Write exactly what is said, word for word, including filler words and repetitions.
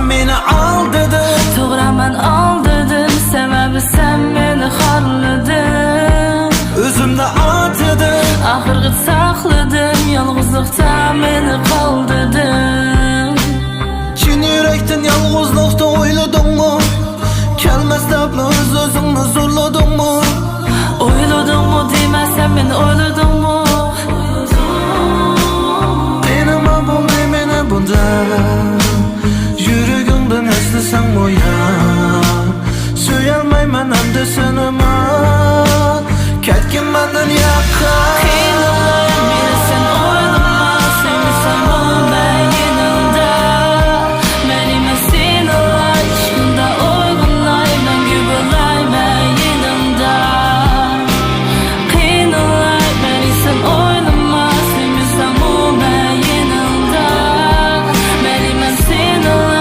مېنى ئالدىدىڭ. توغرا، مەن ئالدىدىم، سەۋەبى سەن مېنى خارلىدىڭ. ئۆزۈمنى ئاتىدىم. ئاخىرغىچە ساقلىدىم، يالغۇزلۇقتا مېنى قالدىدىڭ. چىن يۈرەكتىن يالغۇزلۇقتا ئويلىدىڭمۇ؟ كەلمەس دەپلا ئۆز-ئۆزۈڭنى زورلىدىڭمۇ؟ ئويلىدىڭمۇ دېمە، سەن مېنى ئويلىدىڭمۇ؟